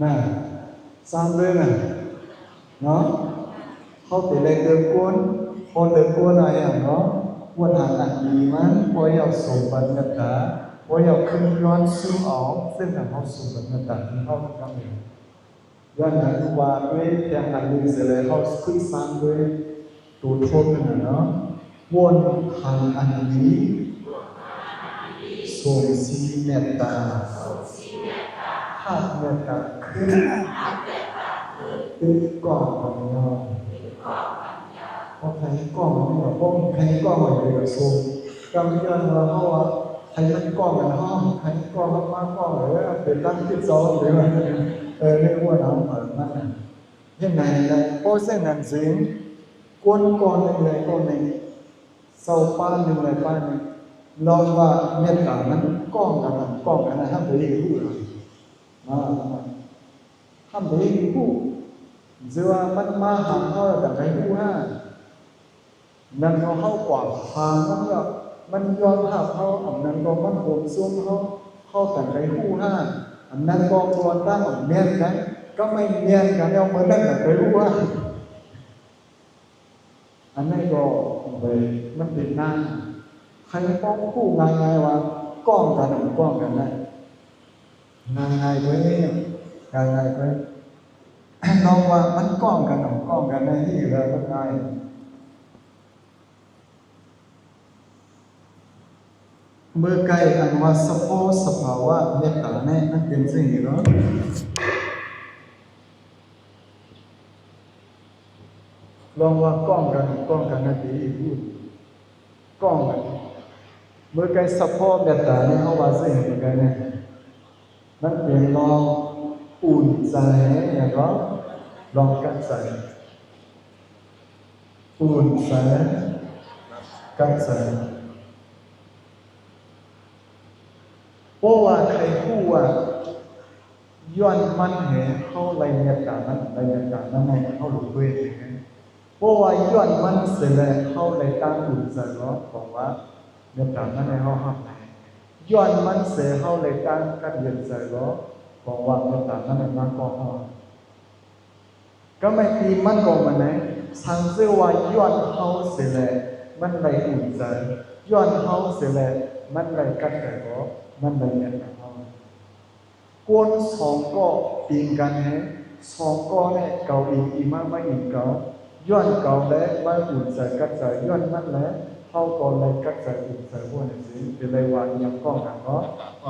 ນະ ສາມເດີນນະເນາະ ເຮົາໄປເລີກເດີກວນ ພໍເລີກກວນອາຫຍັງເນາະ ກວນຫາອັນດີມັນ ພໍຢາກສົມບັດເມດຕາ ພໍຢາກຄືນຍ້ອນສູ່ເອົາ ເຊິ່ງຄັນເຮົາສົມບັດເມດຕາທີ່ເຮົາທຳເອງ ຍ້ອນຫຍັງວ່າດ້ວຍພຽງອັນໜຶ່ງເສຍແລ້ວ ເຮົາຄືນສ້າງດ້ວຍໂຕໂທດນັ້ນນະເນາະ ກວນຫາອັນດີ ສົມຊີເມດຕາ ຮັບເມດຕາຄືນ ຕິດກ້ອງກັນຍອງ ບໍ່ໃຜກ້ອງກັນຍອງ ບໍ່ໃຜກ້ອງກັນເລີຍ ສົມ ກຳຍ້ອນວ່າເຮົາວ່າ ໃຜມັນກ້ອງກັນ ເຮົາໃຜກ້ອງກັນມາກ້ອງເລີຍ ເປັນລັງທີ່ສອງເລີຍ ເອີ ເລີຍວ່າເຮົາເອົາມັນນະ ເຮັດໃດລະ ເພາະສະນັ້ນຈຶ່ງ ກວນກ້ອງໜຶ່ງແລະກ້ອງໜຶ່ງ ເຊົາປ້າໜຶ່ງແລະປ້າໜຶ່ງ ລອງວ່າເມດຕາມັນກ້ອງກັນ ກ້ອງກັນນະ ເຮົາບໍ່ໄດ້ຮູ້ລະ ເຮົາບໍ່ໄດ້ຮູ້ ຊິວ່າມັນມາຫາເຮົາແລ້ວກໍໃຫ້ຮູ້ຫາ ນັ້ນເນາະ ເຮົາກວາດຫາມັນແລ້ວ ມັນຍອມຮັບເຮົາ ອັນນັ້ນກໍມັນໂຮມຊຸມເຮົາ ເຮົາກໍໄດ້ຮູ້ຫາ ອັນນັ້ນກໍຕົວຕັ້ງແມ່ນກັນ ກໍແມ່ນກັນແລ້ວ ເມື່ອນັ້ນກໍໄດ້ຮູ້ຫາ ອັນນັ້ນກໍ ເອີ ມັນເປັນນາມ ໃຫ້ເຮົາຮູ້ງ່າຍໆວ່າ ກ້ອງກັນ ກ້ອງກັນໄດ້ ງ່າຍໆເວີຍ ງ່າຍໆເວີຍ ນ້ອງວ່າມັນກ້ອງກັນ ກ້ອງກັນໄດ້ນີ້ແລ້ວມັນງ່າຍ ເມື່ອໄກອັນວ່າສະເພາະສະພາວະເມດຕາແນ່ ມັນເປັນຈັ່ງນີ້ເນາະ ລອງວ່າກ້ອງກັນ ກ້ອງກັນນັ້ນດີ ກ້ອງກັນ ເມື່ອໄກສະເພາະເມດຕາແນ່ ເຮົາວ່າຊິເຫັນເມື່ອໄກແນ່ ມັນເປັນລອງອຸ່ນໃຈ ແມ່ນບໍ່? ລອງກັດໃຈ ອຸ່ນໃຈ ກັດໃຈ ເພາະວ່າໃຫ້ຮູ້ວ່າ ຍ້ອນມັນໃຫ້ເຮົາໄດ້ເມດຕານັ້ນ ໄດ້ເມດຕານັ້ນໃຫ້ເຮົາຮູ້ເລີຍ ເພາະວ່າຍ້ອນມັນເສຍແລ້ວ ເຮົາໄດ້ຕັ້ງອຸ່ນໃຈເນາະ ເພາະວ່າເມດຕານັ້ນໃຫ້ເຮົາຮັບໃຫ້ ຍ້ອນມັນເສຍ ເຮົາໄດ້ຕັ້ງກັດເຢັນໃຈເນາະ ເພາະວ່າເມດຕານັ້ນໃຫ້ມາກໍເຮົາ ກໍແມ່ນທີ່ມັນກໍມາໃນ ສັງເສຍວ່າຍ້ອນເຮົາເສຍແລ້ວ ມັນໄດ້ອຸ່ນໃຈ ຍ້ອນເຮົາເສຍແລ້ວ ມັນໄດ້ກັດໃຈກໍ ມັນໄດ້ເມດຕາເຮົາ ກວນສອງກໍອີງກັນແຮງ ສອງກໍແນ່ ເກົາອີງ ອີມາ ມາອີງເກົາ ຍ້ອນເກົາແລ້ວ ມາອຸ່ນໃຈ ກັດໃຈ ຍ້ອນມັນແລ້ວ ເຮົາກໍໄດ້ກັດໃຈ ອຸ່ນໃຈ ບໍ່ແນ່ຊິ ເປັນໄດ້ວ່າອີ່ຫຍັງກ້ອງກັນເນາະ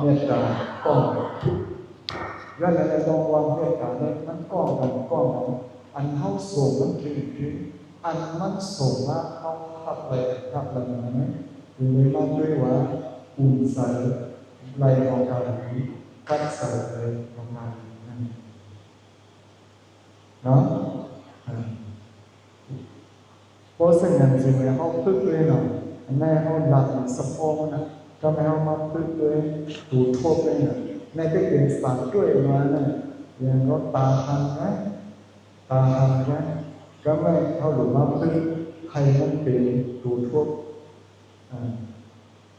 ເມດຕາກ້ອງກັນ ຍ້ອນນັ້ນແຫຼະ ຕ້ອງວ່າເມດຕານີ້ມັນກ້ອງກັນ ກ້ອງກັນ ອັນເຮົາສົ່ງມັນເປັນ ເປັນ ອັນມັນສົ່ງມາ ເຮົາຮັບໄດ້ ຮັບໄດ້ນັ້ນ ເລີຍມາດ້ວຍວ່າ ອຸ່ນໃຈ ໄລຂອງການດີ ກັດໃຈ ໄລຂອງການດີນັ້ນເນາະ ເອີ ເພາະສະນັ້ນຈຶ່ງໃຫ້ເຮົາຝຶກເລີຍເນາະ ໃຫ້ເຮົາລັດສະເພາະນະ ກໍໃຫ້ເຮົາມາຝຶກເລີຍ ຕູທົບເລີຍນະ ໃນໄປເປັນສາມດ້ວຍມານະ ຢ່າງກໍຕາຫັນນະ ຕາຫັນນະ ກໍໃຫ້ເຮົາລົງມາຝຶກ ໃຫ້ມັນເປັນຕູທົບ ອາ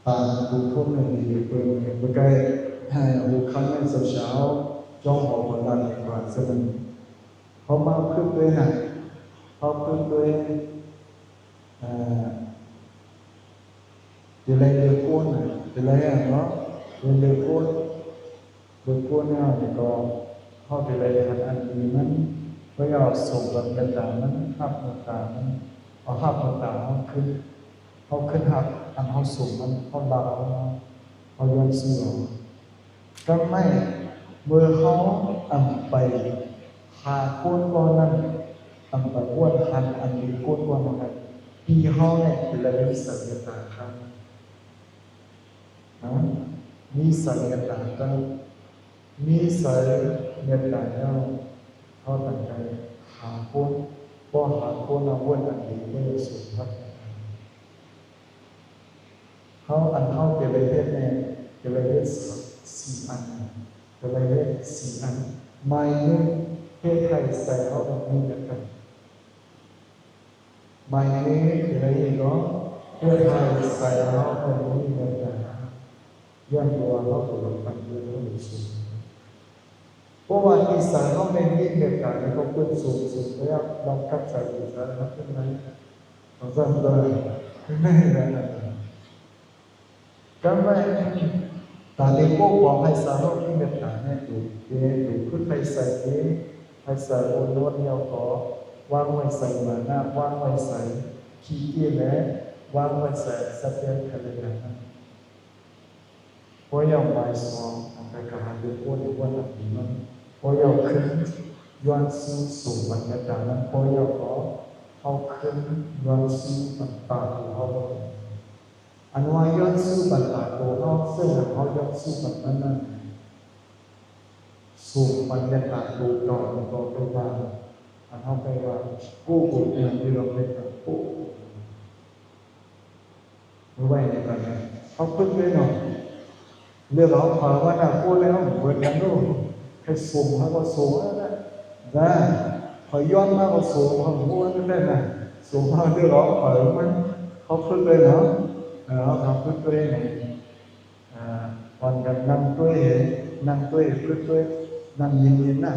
ຕາມທີ່ພວກນັ້ນດີເບິ່ງ ເບິ່ງໄກ ໃຫ້ຮູ້ຄຳໃນເຊົ້າເຊົ້າ ຈ້ອງເອົາບັນດາໃນກວາງສະນັ້ນ ເຮົາມາຝຶກດ້ວຍນະ ເຮົາຝຶກດ້ວຍ ເອີ ທີ່ໄດ້ເລີກກວນນະ ທີ່ໄດ້ເນາະ ໄດ້ເລີກກວນ ເລີກກວນແລ້ວນີ້ກໍ ເຮົາທີ່ໄດ້ຮັບອັນດີມັນ ກໍຢ່າສົມກັບເມດຕາມັນ ຮັບເມດຕາມັນ ເອົາຮັບເມດຕາເຮົາຄືນ ເຮົາຄືນຮັບ ອັນເຮົາສົມມັນ ເຮົາລາເອົາ ເຮົາຍ້ອນຊື່ເອົາ ກໍແມ່ນເມື່ອເຮົາອັນໄປຫາຄົນກ່ອນນັ້ນ ອັນໄປກວນຫັນອັນດີຄົນກ່ອນນັ້ນ ທີ່ເຮົານີ້ຈະໄດ້ມີສາຍຕາຄັກ ນະ ມີສາຍຕາເຈົ້າ ມີສາຍຕາເຈົ້າ ເຮົາຕັ້ງໃຈຫາຄົນ ພໍຫາຄົນເອົາເວີ້ນອັນດີໄວ້ສົມພັດ ເຮົາ ອັນເຮົາຈະໄດ້ເຮັດແມ່ນ ຈະໄດ້ເຮັດສາມ ສີ່ອັນ ຈະໄດ້ເຮັດສີ່ອັນ ໝາຍໜຶ່ງ ເຮັດໃຫ້ໃຈເຮົາມີເມດຕາ ໝາຍໜຶ່ງ ຈະໄດ້ເຮັດເນາະ ເຮັດໃຫ້ໃຈເຮົາມີເມດຕາ ຍ້ອນວ່າເຮົາກໍລົງໄປເລີຍເຮົາບໍ່ສົນ ພາະວ່ານິໄສເຮົາແມ່ນມີເມດຕາ ແລ້ວກໍເພິ່ນສູງ ສູງແລ້ວ ລອງກັບໃສ່ອີກ ແລ້ວເຮົາຂຶ້ນໄດ້ ເຮົາສ້າງໄດ້ ຂຶ້ນໄດ້ແລ້ວນະ. ກຳໄວ້ ຕາເລໂກຂອງໃຫ້ສາວກມີເມດຕາໃນໂຕເອງ ໂຕ ຄືໃຜໃສ່ເອງ ໃຜໃສ່ໂອໂນດ ແລ້ວກໍວາງໄວ້ໃສ່ມານະ ວາງໄວ້ໃສ່ຂີ້ເກຍດ ແລະ ວາງໄວ້ໃສ່ສະເຕນຄາເລນານະ. ພໍຢາວບ່າຍສອງ ອັນໄປກະຫາເລໂກໃນວັນອາທິດນັ້ນ ພໍຢາວຂຶ້ນຍ້ອນຊູສົ່ງບັນຍາກາດນັ້ນ ພໍຢາວກໍເຮົາຂຶ້ນຍ້ອນຊູບັນປາກຂອງເຮົາ. ອັນວ່າຍ້ອນຊູບັນຕາໂຕເຮົາ ເຊິ່ງອັນເຮົາຍ້ອນຊູບັນນັ້ນນັ້ນ ສູງບັນຍາກາດໂຕເກົ່າ ແລ້ວກໍໄປວ່າ ອັນເຮົາໄປວ່າ ໂກໂກເດືອນທີ່ເຮົາເປັນກັນໂກ ໄວ້ໃນຕອນນັ້ນ ເຮົາຝຶກເລີຍເນາະ ເລື່ອງເຮົາພາວະນາໂກແລ້ວ ເບິດແລ້ວເນາະ ໃຫ້ສູງເຮົາກໍສູງແລ້ວນະ ນະ ຂ້ອຍຍ້ອນມາກໍສູງ ເຮົາຮູ້ແລ້ວນະ ສູງເຮົາເລື່ອງເຮົາພາວະນາ ເຮົາຝຶກເລີຍເນາະ ເອີ ເຮົາ ເຮົາຝຶກເລີຍໃນ ອ່າ ກ່ອນການນັ່ງຕົວເອງ ນັ່ງຕົວເອງ ຝຶກຕົວເອງ ນັ່ງເຢັນໆນະ